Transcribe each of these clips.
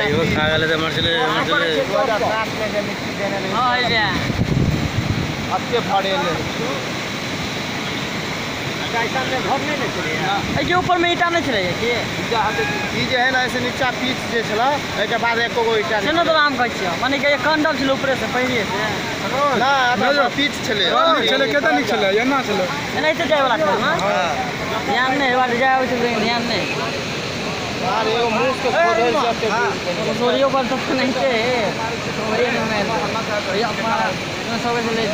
इहो खा गेलै तऽ मरचले मरचले। एहिके ऊपर में ईटा नहीं छलै की? ई जे है ना ऐसे नीचा पीच जे छला एहिके बाद एको गो ईटा से न तो हम कहै छियै माने कि कंडल छलै ऊपरे से पहिले से ना ना पीच छलै छलै केता नीक छलै एना छलै एनाहिते जाय वाला छलै ना। ध्यान नहि हेबाक जाय आबै छलै ध्यान नहि। अरे एगो मूस के खोदल सब के सोरियो पर तो नहीं थे सब छलै।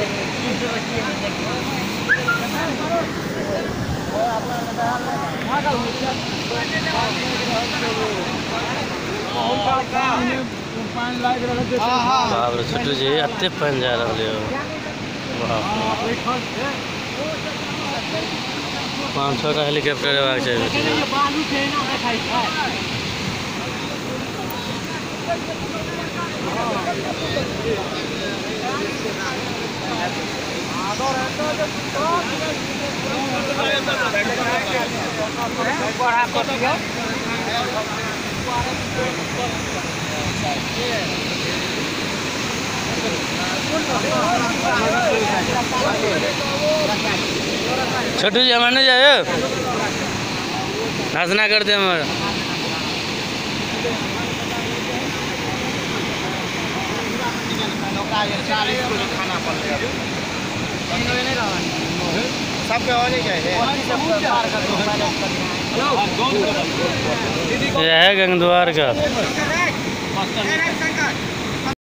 बाप रे छोटू जी एते पानि जा रहल है। 5-6 टा हेलीकॉप्टर एबाक चाही। छोटू जी हमारे नहीं जाए नाचना करते हमारे। खाना सबके हो नहीं जाए। यह है गंगद्वार का।